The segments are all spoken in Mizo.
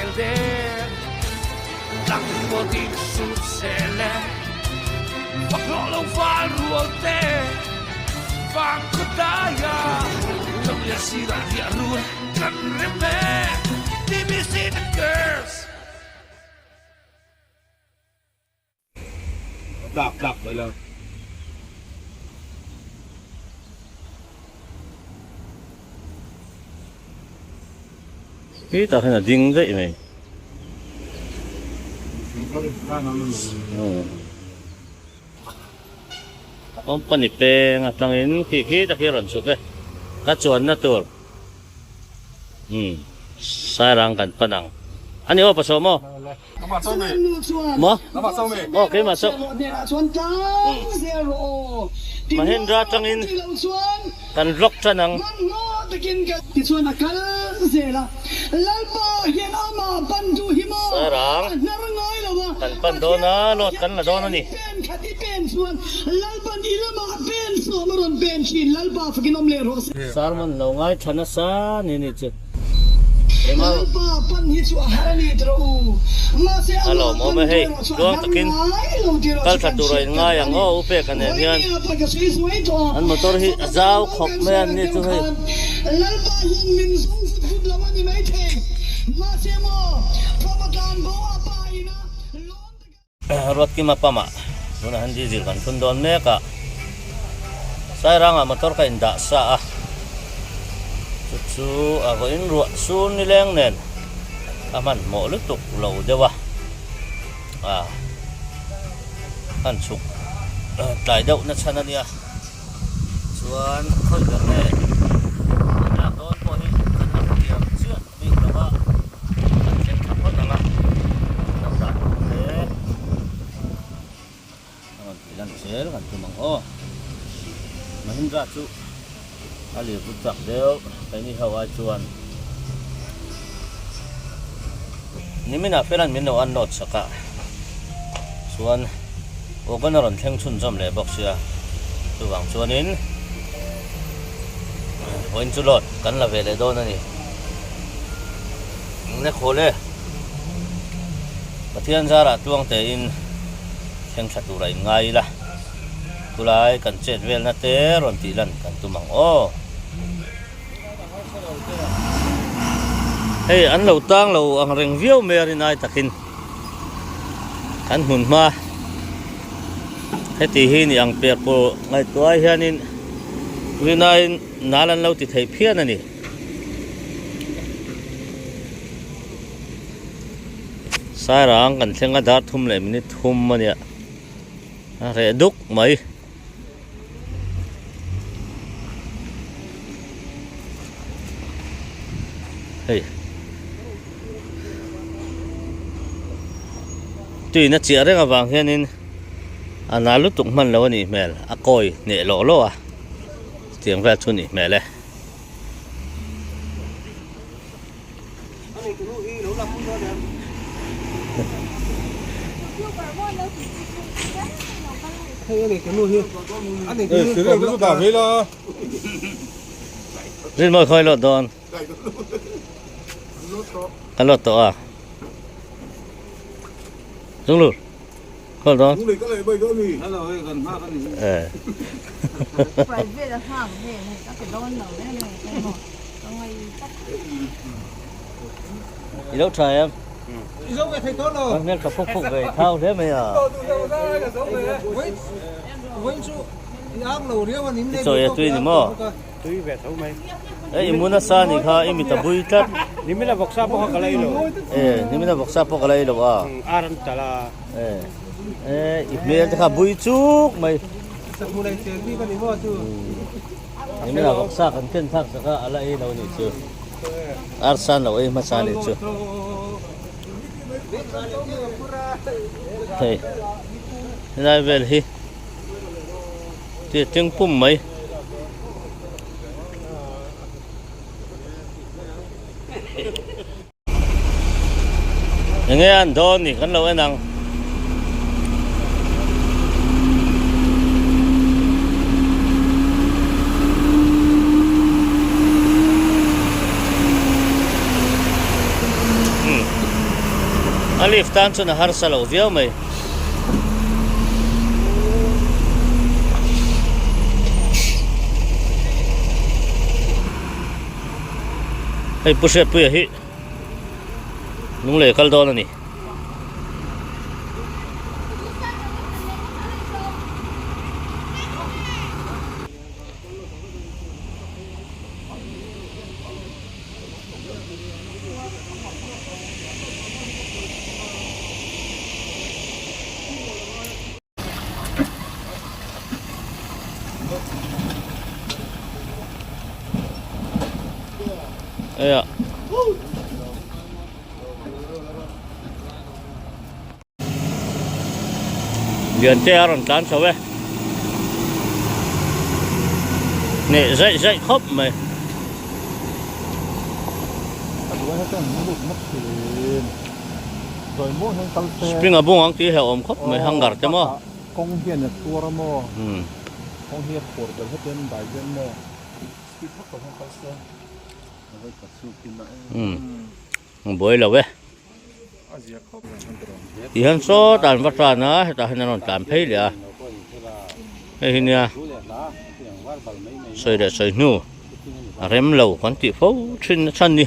zel der Tlangval ding sut zel e Fak hlawh lo val rual te Vang khaw daia Lo lian sirah riah run kan rem e TBC the girls. Tlak tlak mai lo. Khi tah hian a ding daih mai. Company peng atangin khi khi tak hi a rawn chhuk e. Ka chuanna tur. Umm Sairang kan pan ang. Ani aw pasawh maw? Maw? Aw keimah chauh. Mahindra atangin kan vlog tan ang. Sairang kan pan dawn a, load kan la dawn a ni. Sermon lo ngaithla nasa ni ni chu. A lawmawm e hei, tluang takin kal tha tur a inngai ang aw, U Peka nen hian an motor hi a zau khawp mai a ni chu hei. Ruatkima pump ah tunah hian diesel kan thun dawn mek a, Sairangah motor ka indah sa a, chu chu a vawiin ruah sur nileng nen a hmanhmawh lutuk lo deuh a, ah kan chhuk tlai deuh na chhan a nia. Chuan khawi ber nge kan lak dawn pawh hi kan la hmu chiah bik lo a, kan thleng tha phawt ang a, lo dan tur te a rawn tih lan zel kan tum ang aw. Mahindra chu a lir vut chak deuh keini ho ai chuan niminah felan min lo unload sak a, chuan wagon a rawn thleng chhunzawm leh bawk sia, chuvang chuanin vawiin chu load kan la ve leh dawn a ni. Eng le khawl e, Pathian zarah tluang tein thleng thla tura inngai ila. Khulai kan chet velna te rawn tih lan kan tum ang aw. Hei an lo tang lo ang reng viau mai a rinai takin kan hmun hma heti hi ni ang per pawh ngaihtuah ai hianin rinaiin nal an lo ti thei phian a ni. Sairang kan thleng a dar thum leh minute thum a nia. A reh duk mai. Hei. Tuina chiah reng avang hianin a na lutuk hman lo a nih hmel a kawi hneh lawh lawh a tiang vel chu a nih hmel e. Rinmawi khawi lawt dawn ka lawt tawh a Zunglur khawi dawn I lo tha em? An hmel tha phuk phuk ve thau hle mai a. I chawi a tui ni maw? E i mun asa ni kha i mit a bui tlat. Nimina vawksa pawh kha ka la ei lo. E nimina vawksa pawh ka la ei lo a. Ar an talh a. E e i hmel te kha bui chuk mai. Nimina vawksa kan ken thlak sak a a la ei lo nih chu. Arsa lo ei hmasa nih chu. Hei helai vel hi tia tling pum mai. Enge an dawn ni kan lo en ang. A lift tan chuan a harsa lo viau mai. Hei Pu Hriatpuia hi lunglei a kal dawn a ni. Aya. Lian te a rawn tlan chho e. Neh zaih zaih khawp mai. Spring a bung ang tih hi a awm khawp mai hangar te maw. Kawng hian a tuar a maw kawng hi a khuar ber heti an dai hian maw speed vak lo hian kal se. Umm buai lo e. Tihian sawtah an va tan a hetah hian an rawn tlan phei leh a hei hi nia sawi leh sawi hnu a rem lo kan tih fo thin a chhan ni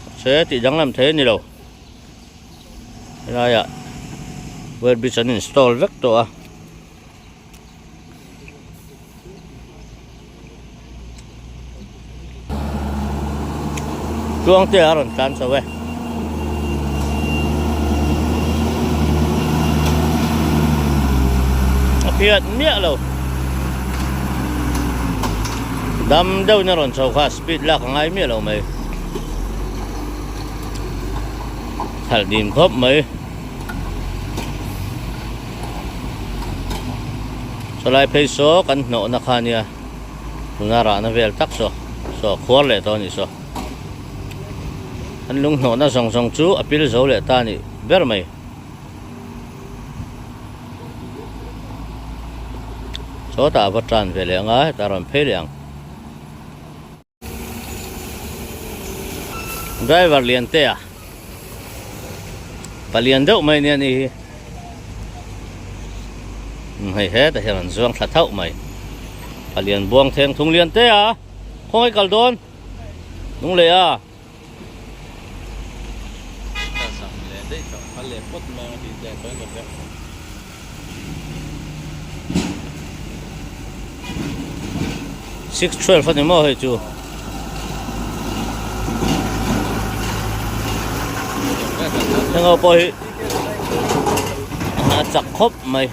mahse tih danglam thei a ni lo helaiah wire bridge an install vek tawh a. Tluang te a rawn tlan chho e. A phiat miah lo. Dam deuhin a rawn chho kha speed lak a ngai miah lo mai. Khalh dim khawp mai. Chawlai phei saw kan hnawhna kha nia tuna rahna vel tak saw saw khuar leh tawh a nih saw an lung hnawhna zawng zawng chu a pil zo leh ta a nih ber mai. Sawtah a va tan ve leh ang a hetah a rawn phei leh ang. Driver lian te a palian deuh mai nia ni hi hei hetah hian an zuang thla thauh mai palian buang theng thung lian te a khawngaih kal dawn lunglei a. 612 a ni maw hei chu heng ho pawh hi a chak khawp mai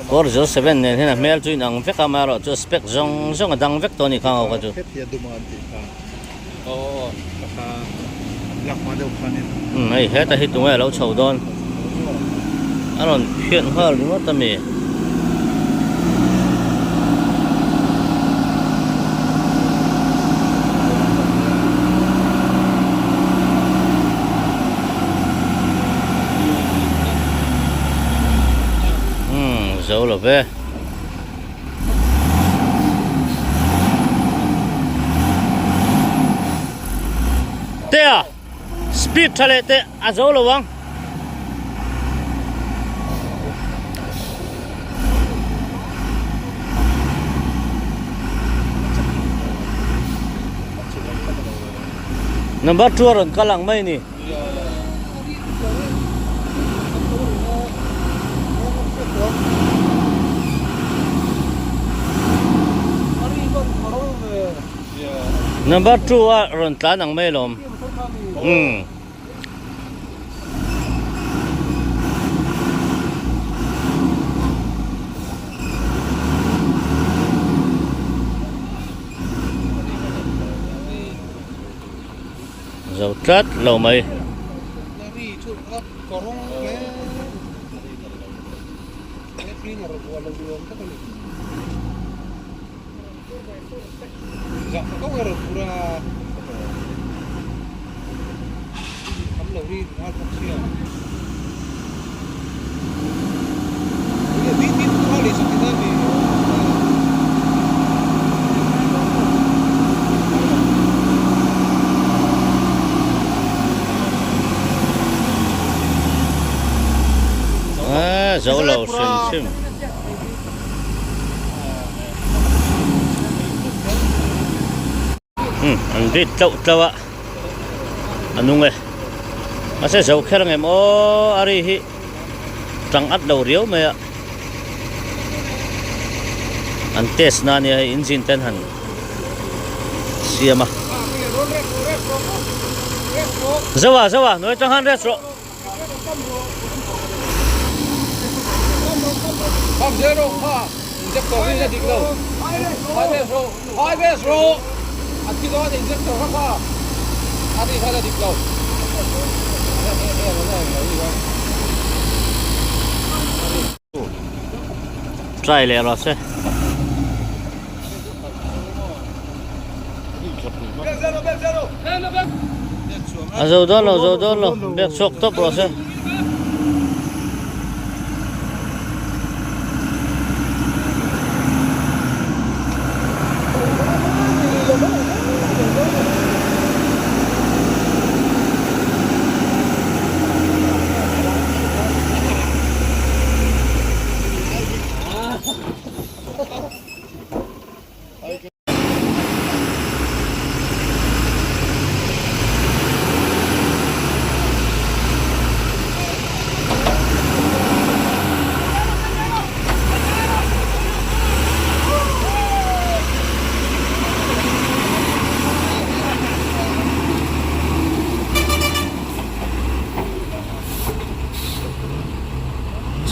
407 nen hian a hmel chu inang vek a amaherawh chu a spec zawng zawng a dang vek tawh a ni khang ho kha chu. Umm hei heta hi tunge alo chho dawn a rawn phiat nghal ringawt a mi. Umm zo lo ve. Tea speed tha leh teh a zo lo ang. Number 2 a rawn kal ang mai ni. Number 2 a rawn tlan ang mai lawm. Umm. Zo tlat lo mai. zo lo hrim hrim. Umm an rit tlauh tlauh a a nung e mahse zo kher ang em aw a ri hi tang at lo riau mai a an test na ania hei engine ten han siam a zo a zo a hnuai atang khan rest rawh. Try leh rawh se. A zo dawn lo zo dawn lo bek chhuak tawp rawh se.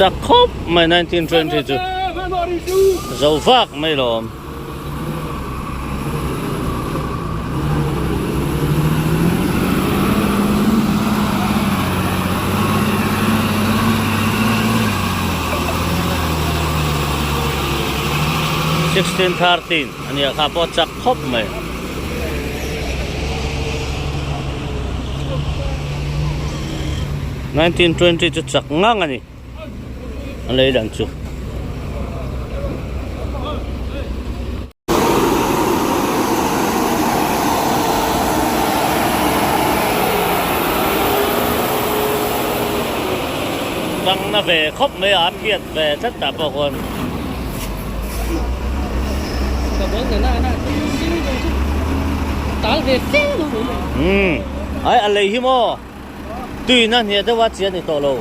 Chak khawp mai 1920 chu zo vak mai lawm. 1613 ania kha pawh chak khawp mai. 1920 chu chak ngang a ni. A lei dan chu. Tangna ve khawp mai a, a phiat ve tlat tah pawh khawn. Umm ai a lei hi maw tuina hniah deuh a chi a ni tawh lo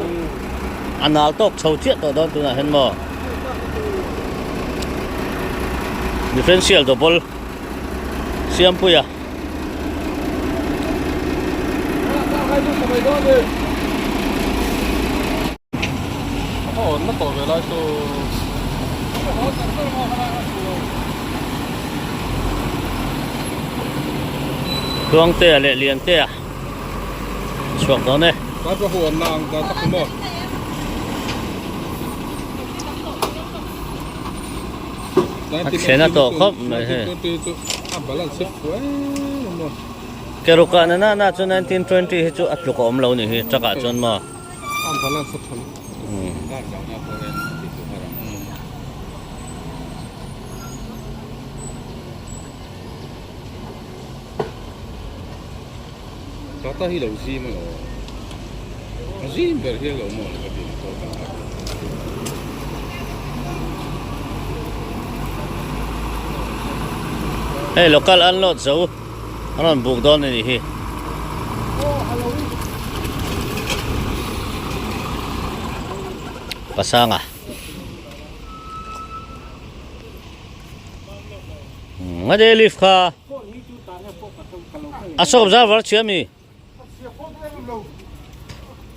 a nal tawk chho chiah tawh dawn tunah hian maw differential double Siampuia. Tluangtea leh Liantea chhuak dawn e. A thlen a tawh khawp mai hei. Keruka na na na chu 1920 hi chu a tluk a awm lo ni hi truck ah chuan maw. Tata hi lo zim a lo a zim ber hian lo maw ka ti motor kan lak Hei local unload zo a rawn buk dawn a nih hi. Pasanga. Nga de lift kha. A sawm zar var chhia mi. A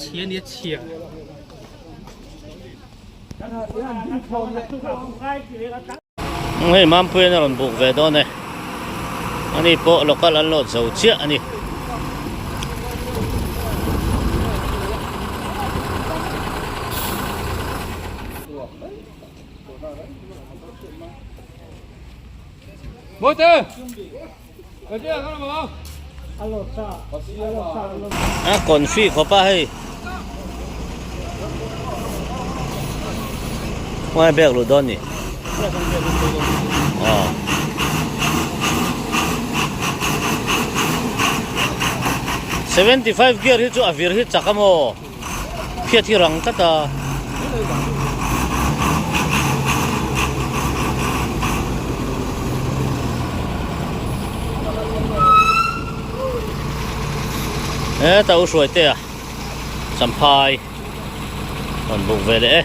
chhia a ni a chhia. Hei Mampuian a rawn buk ve dawn e. Ani pawh local an load zo chiah a ni. A confi khawp a hei khawnge bag luh dawn ni aw 75 gear hi chu a vir hi chak a maw phiat hi rang tlat a. He ta u hruai te a champhai rawn buk ve leh e.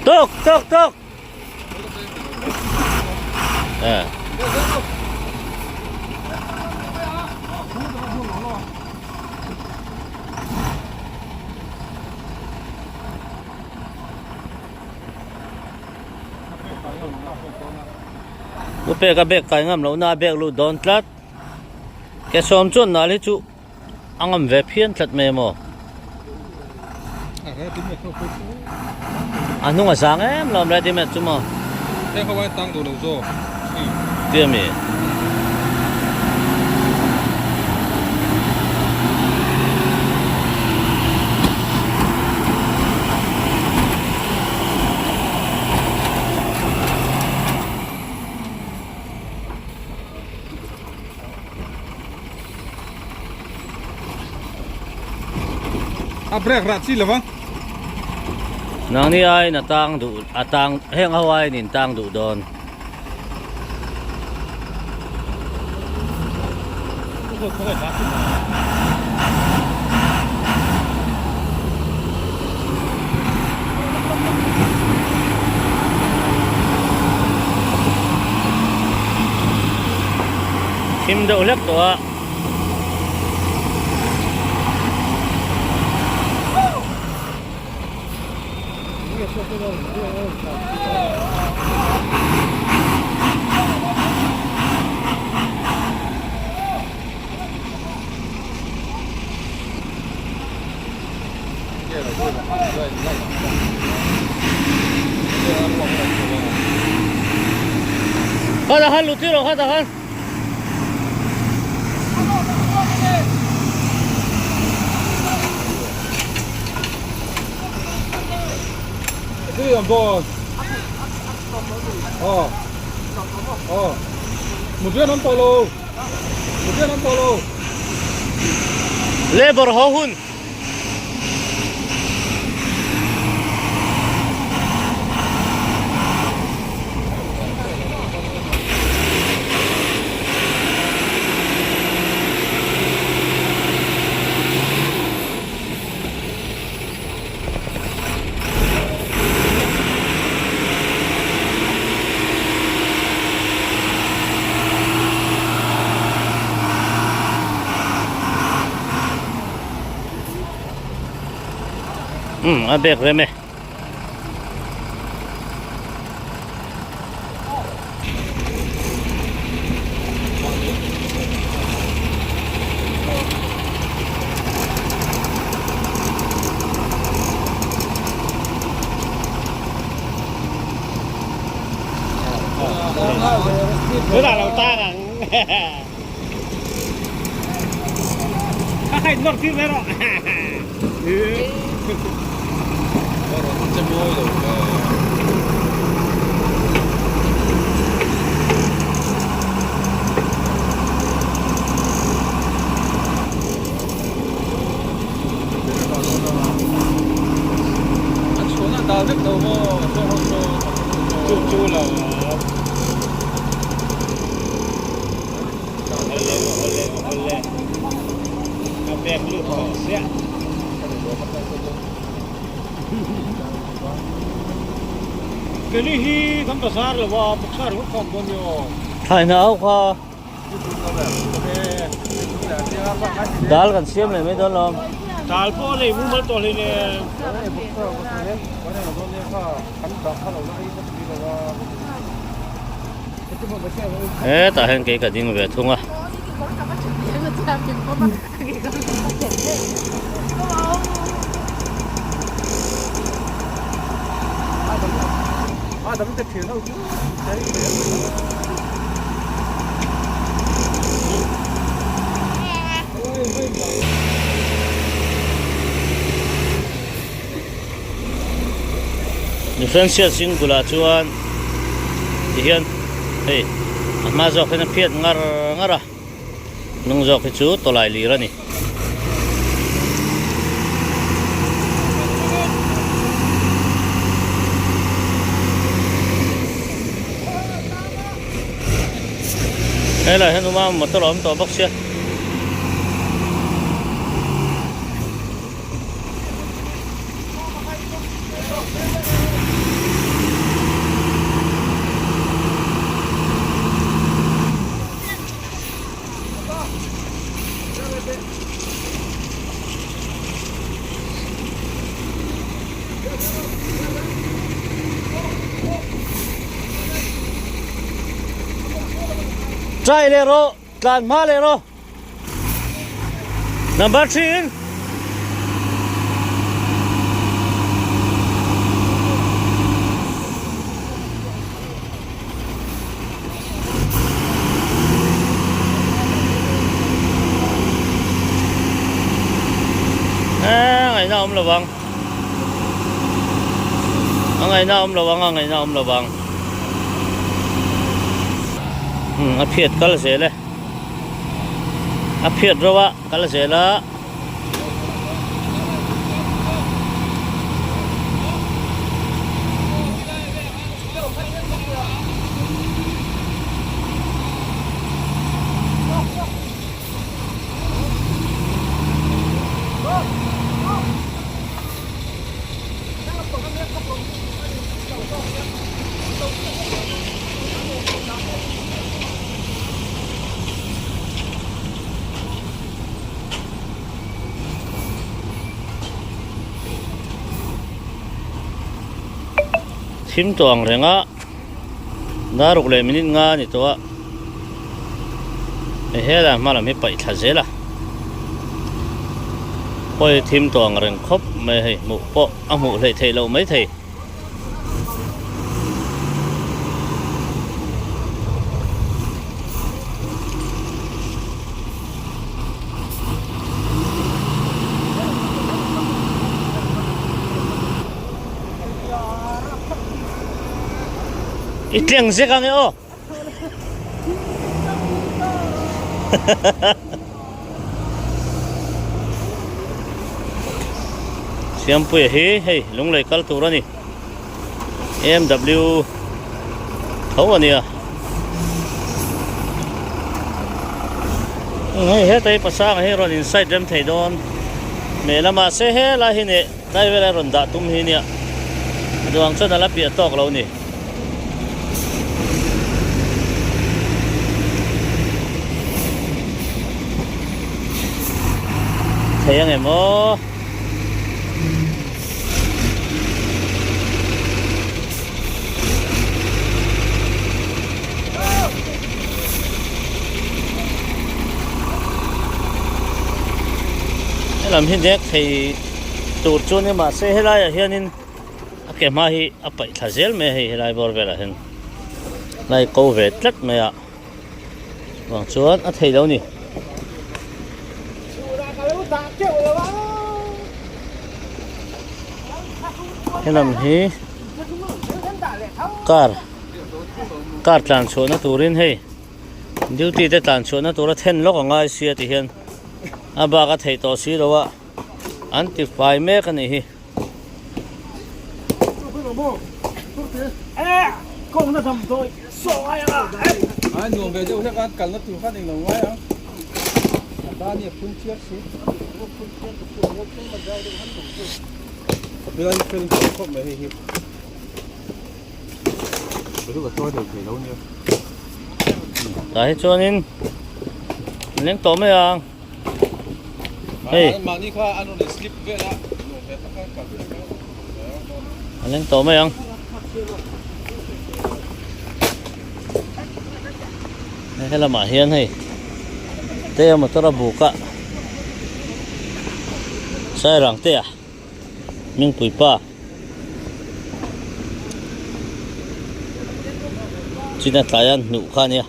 Tok tok tok. Eh. U pek a bag kai ngam lohna a bag lut dawn tlat. Ke sawm chuan nal hi chu a ngam ve phian tlat mai maw. A hnung a zang em lawm ready made chu maw. Tia mi. A brake rah chi lova. Nangni aiin a tang duh a tang heng ho aiin in tang duh dawn. Thim deuh hlek tawh a. Kha khan lut tir rawh kha khan. Labour ho hun. Um a bag rem e. Thlaina ho kha dal kan siam leh mai dawn lawm. Hetah hian kei ka ding ve thung a. Differential single ah chuan tihian hei a hma zawk hian a phiat ngar ngar a hnung zawk hi chu tawlai lir a ni. Helai hian uma motor a awm tawh bawk sia. Try leh rawh tlan hma leh rawh number 3 in Ngaihna awm lo vang a ngaihna awm lo vang a ngaihna awm lo vang a phiat kal zel e a phiat ro a kal zel a. Thim tawh ang reng a dar ruk leh minute nga a ni tawh a hei helai hma lam hi paih thla zel a pawi thim tawh ang reng khawp mai a hei hmuh pawh a hmuh hleih theih loh maithei. I tleng zek ang e aw. Siampuia hi hei lunglei kal tur a ni. MW tho a nia. Hei hetai pasanga hi rawn inside rem thei dawn. Meh lamah se helai hi nih. Tlai vel a rawn dah tum hi nia a duang chuan a la piah tawk lo ni. Thei ang em aw. Helam hi dek thei tur chu ni mahse helaiah hianin a ke hma hi a paih thla zel mai a hei helai bawr velah hian lai ko ve tlat mai a vang chuan a thei lo ni. Helam hi car car tlan chhuahna turin hei duty te tlan chhuahna tura then lawk a ngai sia ti hian a bak a theih tawh si lo a. An ti fai mek a nih hi. Tah hi chuanin leng tawh mai ang hei a leng tawh mai ang. He lamah hian hei te a motor a buk a Sairang te a Mingpui pa china tlai a hnuh kha ania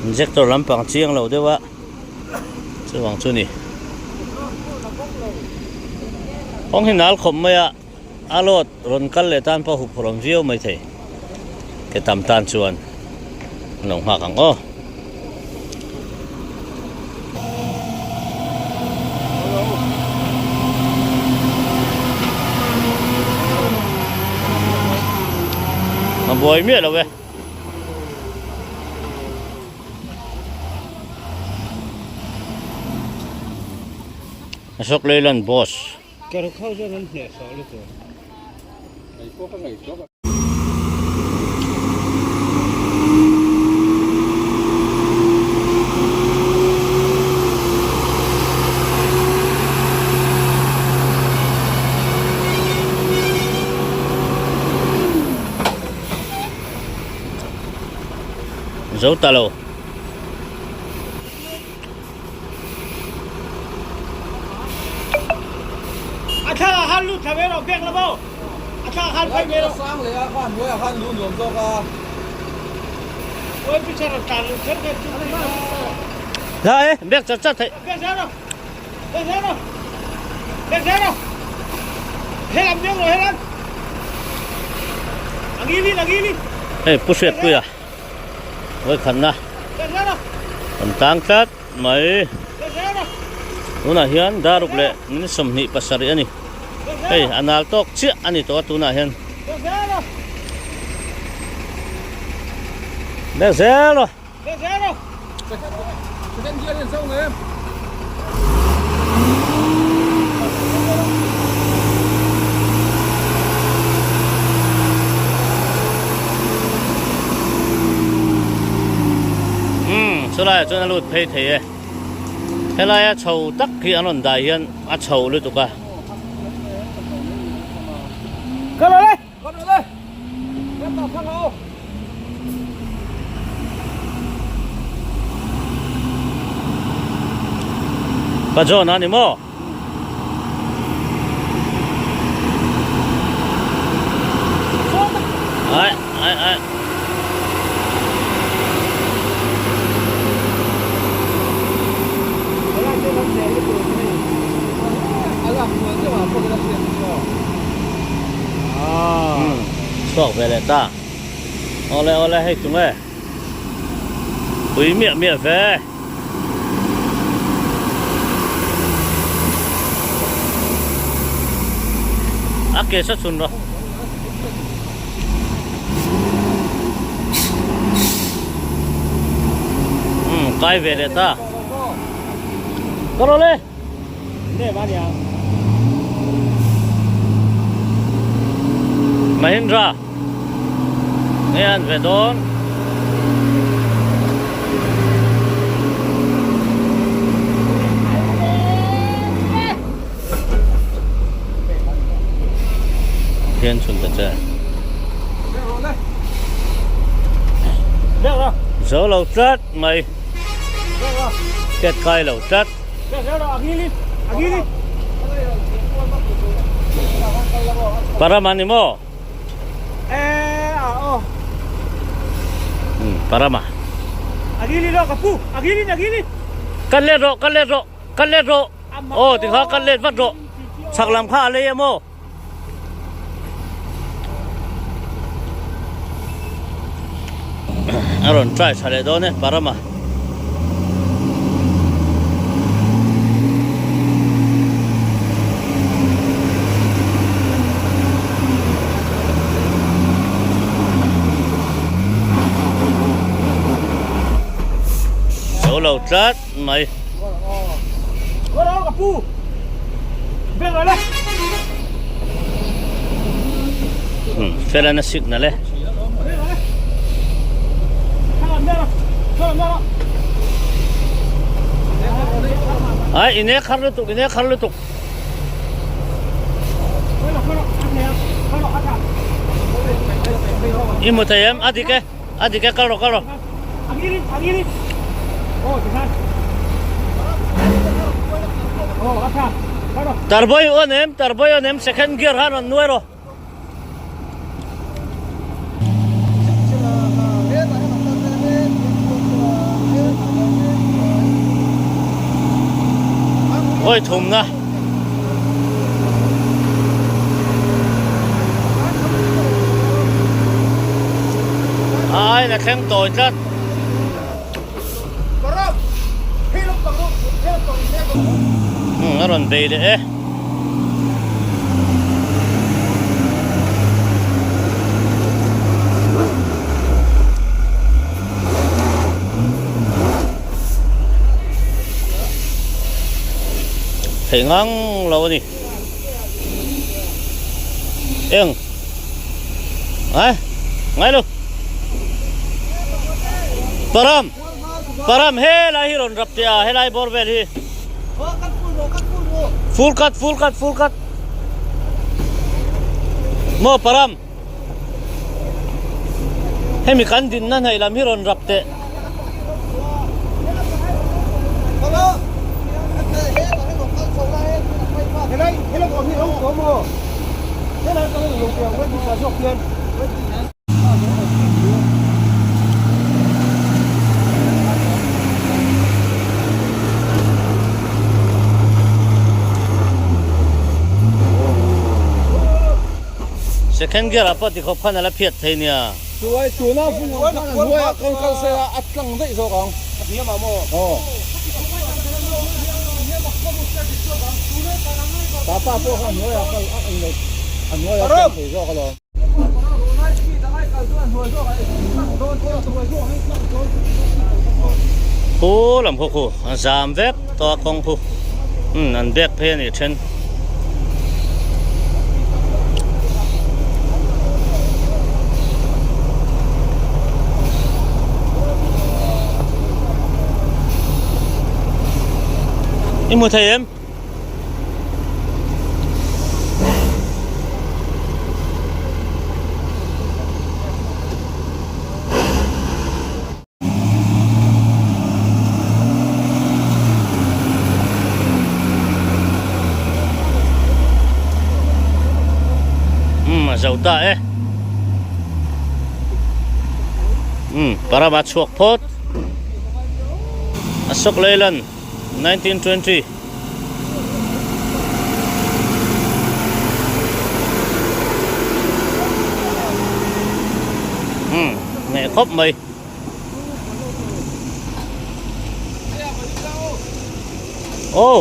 injector lampang chiang lo deuh a chuvang chu ni kawng hi nal khawp mai a. A load rawn kal leh tan pawh huphurh awm viau mai thei. Ke tam tan chuan an lo nghak ang aw. A buai miah lo e. Ashok Leyland boss. Zo ta lo. A thla ah khan lut thla ve rawh bek la maw a thla ah khan phei ve rawh. Sang leh a khan hnuai ah khan lu nuam zawk a. Oil picture rawn tlan lut kher kher chu La e bek chat chat theih. Bek zel rawh bek zel rawh bek zel rawh helam deuh rawh helam a ngilin a ngilin. Hei Pu Hriatpuia. Vawikhatna kan tang tlat mai. Tunah hian daruk leh minute 27 a ni. Hei a nal tawk chiah a ni tawh a tunah hian. Bek zel rawh. Umm chulaiah chuan a lut phei thei e helaia chho tak hi an rawn dah hian a chho lutuk a. Pa John a ni maw? Ai ai ai. Chhuak ve leh ta. Awle awle hei tung e. Pui miah miah ve. A ke sa chhun rawh. Umm kai ve leh ta. Ka rawh le. Mahindra nge an ve dawn. Hian chhun ta che. Zo lo tlat mai. Tet kai lo tlat. Parama ni maw? Parama. Kal let rawh, kal let rawh, kal let rawh. Aw tikha kal let vat rawh. Chhak lam kha a lei em aw? A rawn try tha leh dawn e Parama. Zo lo. lo tlat mai. Felana signal e. Ai ine khar lutuk ine khar lutuk. I mu thei em a dik e a dik e kal rawh kal rawh. Tarbawi awn em tarbawi awn em second gear khan rawn nuai rawh. Vawi thumna. A aiin a thleng tawi tlat. A rawn bei leh e. Thei ngang lo a ni. Eng. Ai. Ngai lo. Param. Param helai hi rawn rap teh a helai bawr vel hi. Full cut full cut full cut. Maw param. Hemi kan dinna hnaih lam hi rawn rap teh. Second gear ah pawh tikhawp khan a la phiat thei nia. Chuai tuna hnuaiah kal kal se a tlang daih zawk ang. A hniam ah maw? Aw. Tata pawh kha a hnuaiah kal a englo a hnuaiah kal thei zawk alawm. Khu lam khu khu a zam vek tawh a kawng khu umm an bek phei a nih then. I hmu thei em? Umm a zo ta e. Umm parama chhuak phawt. Ashok Leyland 1920. Umm ngeih khawp mai. Aw.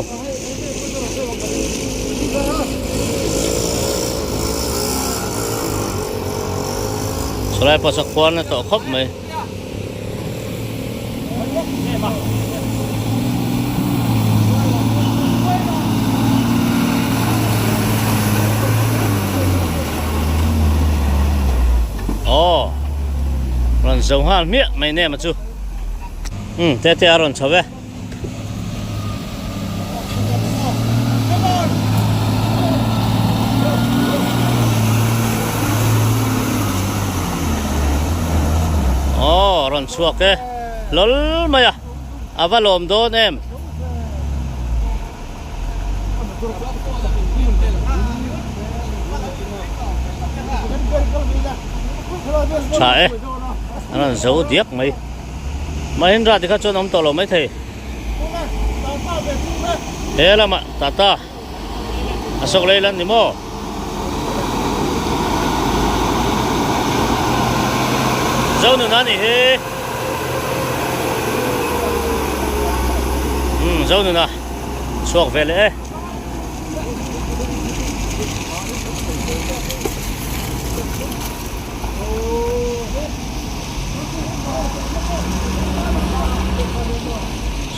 Salai pawh sakhuan a tawh khawp mai. Aw rawn zo nghal hmiah mai nem a chu umm te te a rawn chho e. Aw rawn chhuak e hlawl mai a a va lawm dawn em. Tha e an rawn zo diak mai. Mahindra ti kha chuan awm tawh lo mai thei. He lamah Tata Ashok Leyland ni maw? Zonun a nih hi. Umm Zonun a chhuak ve leh e.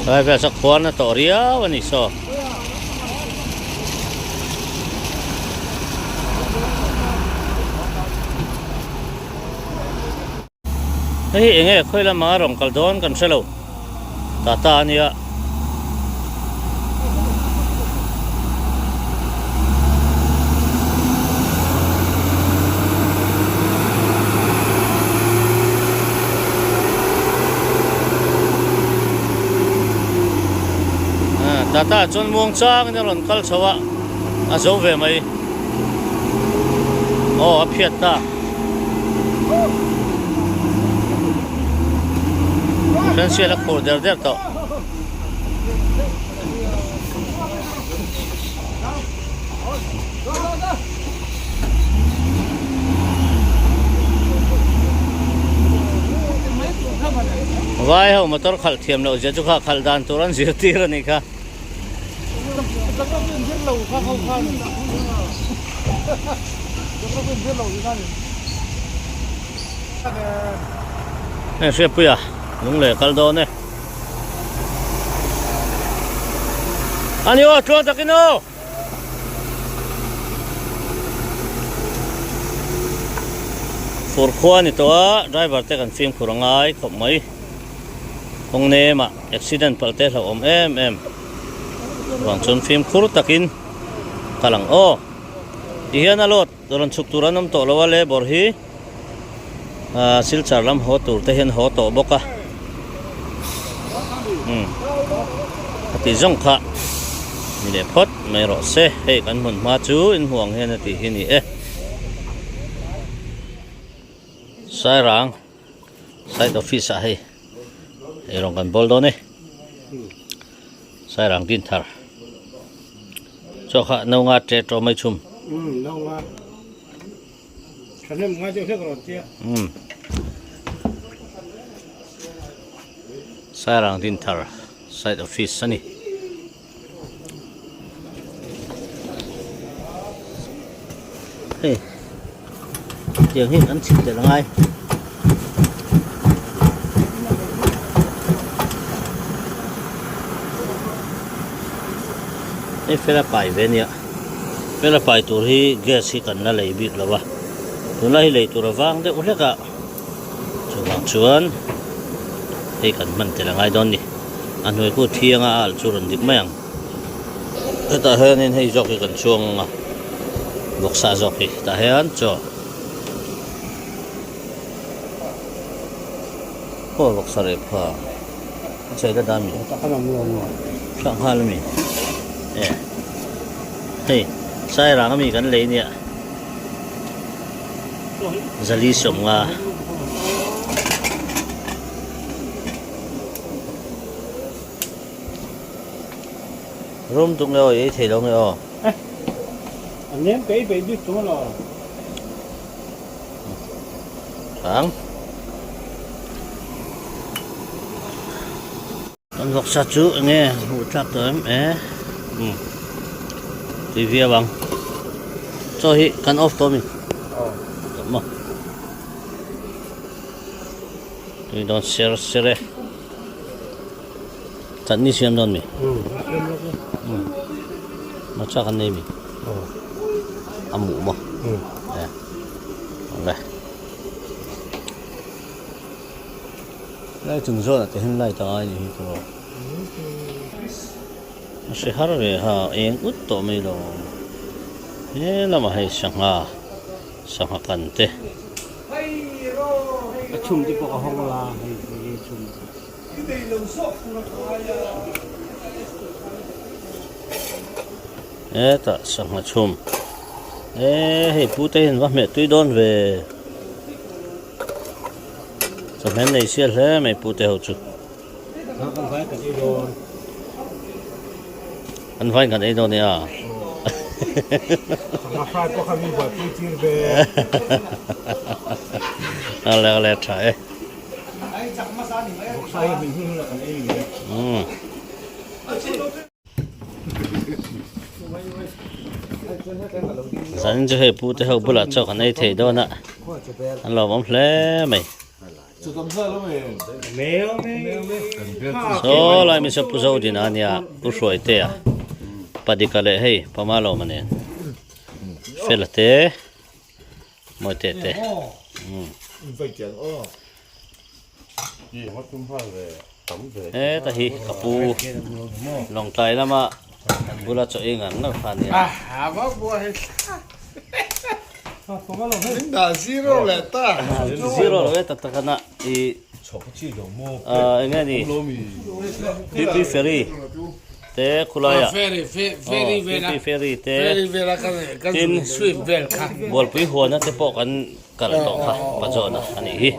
Helai velah saw khuan a tawh riau a ni saw. Hei hi enge khawi lama a rawn kal dawn kan hre lo tata a nia. Tata chuan muang changin a rawn kal chho a a zo ve mai aw a phiat ta. Friendship a khur der der tawh. Vai ho motor khalh thiam loh zia chu kha khalh dan tur an zirtir a nih kha. Hei Hriatpuia lung leh kal dawn e. Ani aw tluang takin aw. Fur khua a ni tawh a driver te kan fimkhur a ngai khawp mai. Kawng nemah accident palh te hlauhawm em em vang chuan fimkhur takin kal ang aw. Tihian a load rawn chhuk tur an awm tawh lo a labour hi ah silchar lam haw tur te hian haw tawh bawk a umm a tih zawng kha ni leh phawt mai rawh se hei kan hmun hma chu inhmuh ang hian a tih hi a ni e Sairang. Side office ah hei eirawng kan bawl dawn e Sairang din thar chaw kha no nga tre tawh mai chhum um no nga thahnem ngai deuh hlek rawn tia um Sairang din thar side office ani Hei tiang hi an chhip tel angai hei fela pai ve ania fela pai tur hi gas hi kan la lei bik lo a tunlai hi lei tur a vang deuh hlek a chuvang chuan hei kan hman tel angai dawn ni a hnuai khu thiang a alh chu rawn dik mai ang hetah hianin hei zawk hi kan chhuang ang a vawksa zawk hi tah hian chaw aw vawksa rep kha a chei la dan mi thlah nghal ami e hei sairang ami kan lei nia. Zali 50. Rum tuk nge aw ei thei lo nge aw. An nem ka ei peih bik chung alo. Ang. Kan vawksa chu enge hmuh tlak tawh em e umm tui viau ang chaw hi kan off tawh ami tawh maw tui dawn ser ser e chutney siam dawn mi umm hmarcha kan nei mi a muh maw e awle. Lai chung zawnah te hian light a ngai a nih hi tawh a hre har ve ha eng ut tawh mai lo he lamah hei sangha sangha kan te. A chhum te pawh a hawng la hei hei chhum. Hetah sangha chhum e hei pu te hian va hmeh tui dawn ve. Chawhmeh nei sial hle mai pu te ho chu. Kan vai kan ei dawn. Kan vai kan ei dawn nia. Sangha fry pawh kha mi buaipui tir ve. Ale ale tha e. Vawksa hi min hun hun ah kan ei ni. Umm. Zanin chu hei pute ho bulah chaw kan ei thei dawn a, an lawmawm hle mai. Saw lai mi saw Pu Zodina ania Pu Hruaitea Padika leh hei Pama Lawma nen Fela te Mawite te heta hi ka pu Lawngtlai lama an bula chaw ei ngar ngar kha ania. Zero lo e tak tak ana i eng nge ni PP ferry te khulaiah PP ferry te tin Bualpui huana te pawh kan kal tawh kha Pazawna a nih hi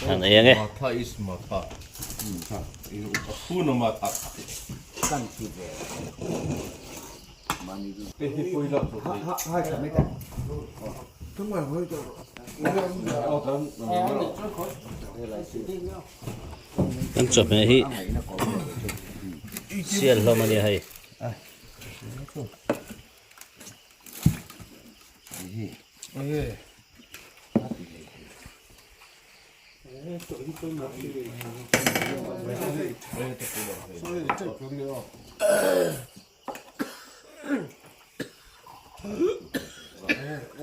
an ei ange. Kan chawhmeh hi sial hlawm a nia hei.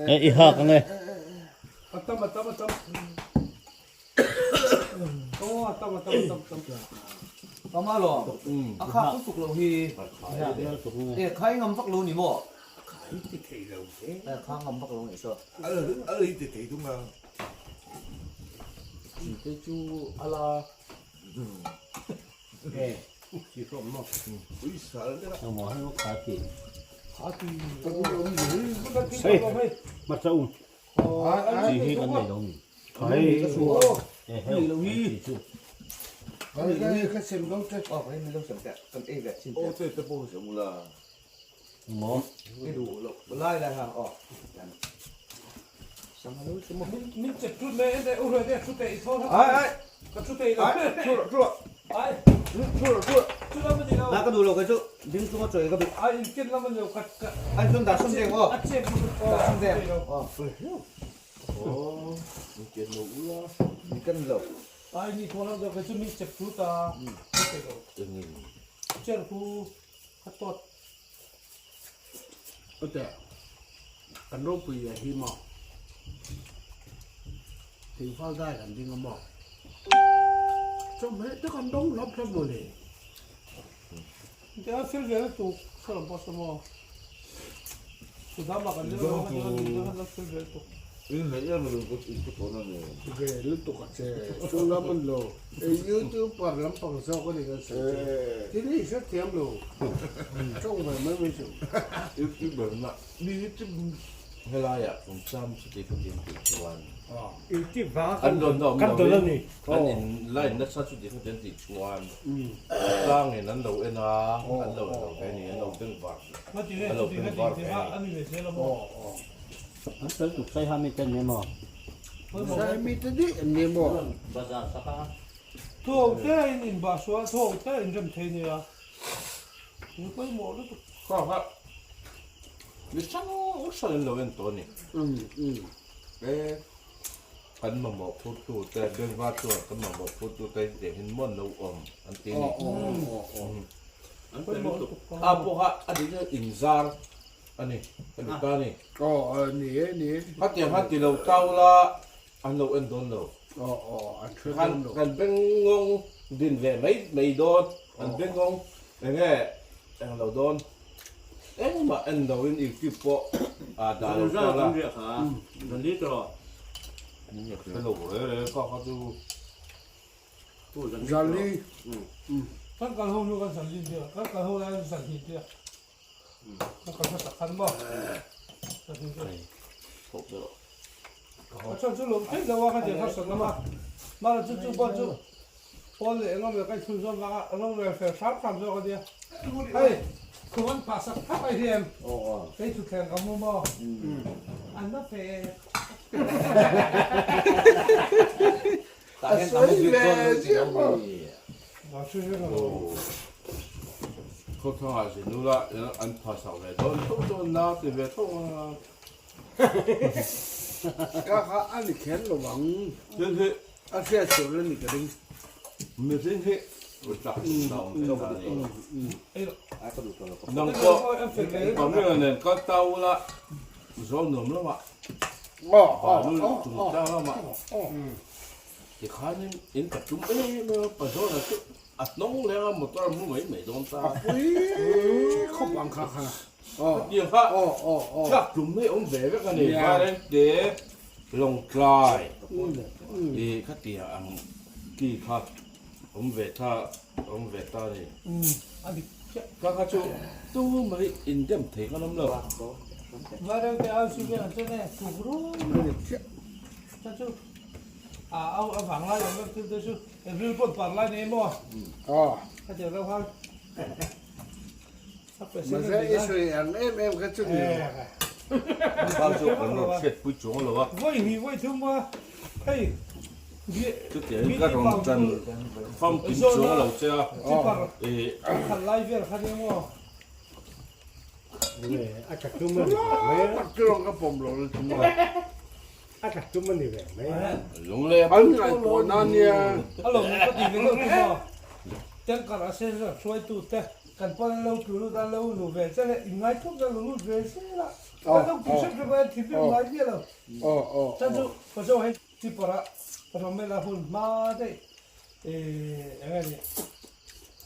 E i hak ange. Kan ropui a hi maw? Thingfal dai kan ding a maw? Chawhmeh te kan dawng hlawp hlawp maw le? Tia thil ve lutuk saw lam pawh saw maw? Chudam ah kan leng lo a kan lo thil ve lutuk. Ve lutuk a che, chu lam an lo. Youtuber lampang zawk a ni kan sawi chu. Tin hi hrethiam lo tawng ve mai mai chu. Youtuber na mi youtube helai ah kum cham chuti khatin tih chuan Youtube vanga kan rawn awm kan lo dawn a ni. Kan in line nasa chuti khatin tih chuan tlang in an lo en a an lo en lo ve ni an lo beng var an lo beng var ve a ni. An fel tuk sai ha mi te ni maw? Sai mi te dih an ni maw? Bazar sak a. Thawk te in in bah sual thawk te in rem thei nia. Ni pawimawh lutuk. Kha kha mi hrang hrang in lo en tawh a ni. E kan mamawh phurtu te bengvar chuan kan mamawh phurtu te tiang hin maw an lo awm an ti a ni. An fel lutuk. A pawh kha a dik inzar A ni, ka ni ta a ni. Aw, aw, ni e, ni e. Khatiang khan ti lo tau la, an lo en dawn lo. Aw, aw, an hre dawn lo. Kan bengngawng din ve mai mai dawn, an bengngawng eng nge eng lo dawn. Engmah en lo in YouTube pawh a dah lo tau la. Hre lo re re kha kha chu. Zali. Kan kal ho nu kan zali nia, kan kal ho lai zali nia. A sawi ve ziah maw? Khawthlang ah zin ula an phasak ve dawn tho dawn na ti ve tho a. Ka kha a ni kher lo ang. Thil hi a hriat sual a ni ka ring. Mihring hi chak na awm ve ta a ni. Nang pawh Pamela nen kal ta ula zawl nuam lamah balu chungchang lamah tikhanin in ka tum em em a, Pazawna chu a hnawng leng a motor a hmu mai mai dawn ta. A pui khawp ang kha kha. Khatiang kha thlak tum mai awm ve vek a ni. Vairengte Lawngtlai tih khatiang ang ki kha awm ve tha awm ve ta a ni. Kha kha chu tu mai indem thei kan awm lo. Vairengte au si vel ang chuan e tuk rum ta chu a au a vang lai awm vek thil te chu April pawh par lai nei maw? Khatiang reuh khan. Mahse i sawi ang em em kha chu ni lo. Bal chu kan rawn hriat pui chuang lo a. Vawi hnih vawi thum a hei Chutiangin ka rawn tan famkim chuang lo che a. Khat lai vel kha nia maw. A tha tum a ni ve mai a. Tak chu ka pawm lo la tum a. A tha tum a ni ve mai a. Lunglei An ngaihtuah na nia. A lo ka ti ve deuh chu maw. Tanker a se hruaitu te. Kan pawn an lo tlu lut a, an lo lu ve chiah le, inngai thawk chuan lo lut ve zel a, kan lo tih hrep hrep a, thil rim ngai miah lo. Chuan chu Pazo hei tipper ah Romela hun hma daih eng nge ni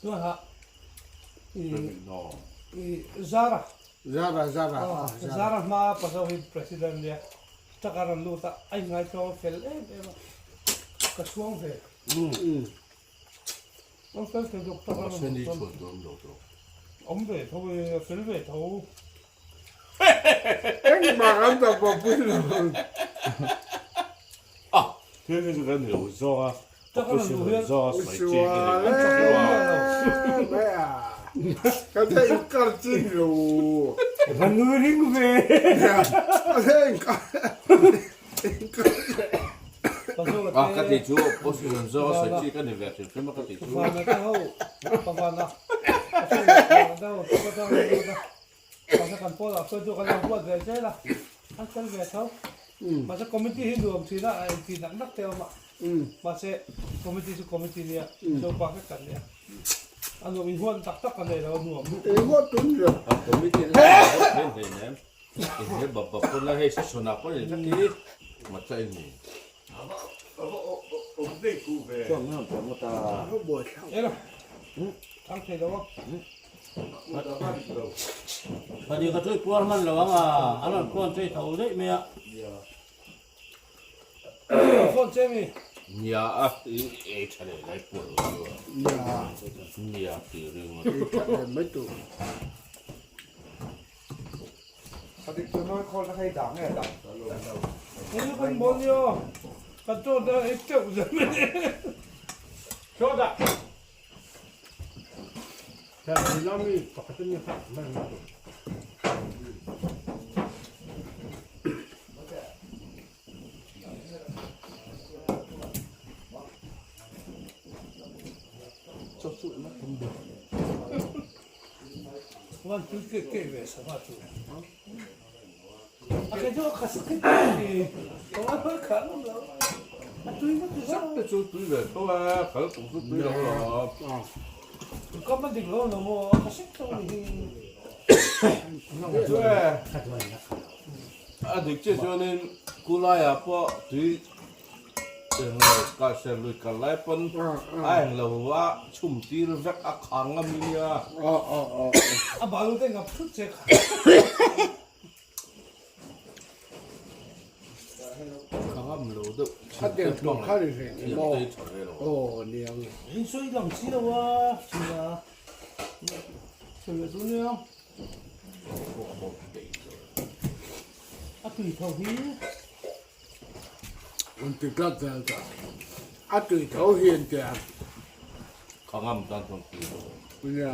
tunah ih Zara Zara Zara Zara hma Pazo hi president nia truck a rawn lut a, a inngai tlawng fel em em a, ka chhuang ve. Awm ve tho e, a fel ve tho. Engmah kan tak pawh pui lo. Ah, thil hi chu kan ni lo zawk a, opposition lo zawk a sawi chi ka ni lo. Ka thei inkar chin lo. Ka nui ring ve. Ka thei inkar. Ah ka ti chu opposition zawk a sawi chi ka ni ve hrim hrim a ka ti chu. A committee te chu an ruat hlein hleinem. Inhne bap bap pawn la hei session ah pawh in vek hi matla in ni. Padi ka tui puar hman lo ang a, an rawn phone chei tho daih mai a. Phone che mi? Nia a i ei tha leh lai puar lo chu a. Nia tih ring a. Ei tha leh mai tur. One two ke ke ve sa va chu. A ke chu kha sak ke. Ko a ma kha lo lo. A tui ma tu sak te chu tui ve tho a, khal kum chu tui lo lo. Ka ma dik lo lo mo kha sak to ni hi. Chu e. A dik che chuanin kulaiah pawh tui Eng lo ka hre lui kal lai pawn a eng lo a chhum tir vek a khang a mi nia. A balu te ngap thut che kha. Ka ngam lo deuh A den tawh kha ni reng em aw. Aw niang. In sawi lang si lo a tia. Sawi leh chu nia. A tui tho hi. An ti tlat zel ta. A tui tho hi an ti a. Ka ngam tan chuan tui lo. Nia.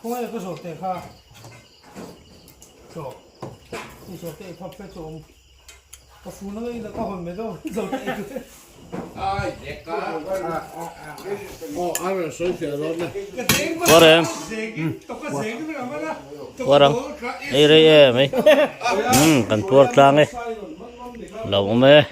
Khawngaih ka zawh teh kha. Chaw. I zawh teh i phap fe chu awm. Ka fun anga in a ka hawn mai dawn zawh teh i chu. Ai leka. Aw a rawn sawi fiah dawn e. Puar em? Puar ang. Ei rei em ei. Umm kan puar tlang e. Lo awm e.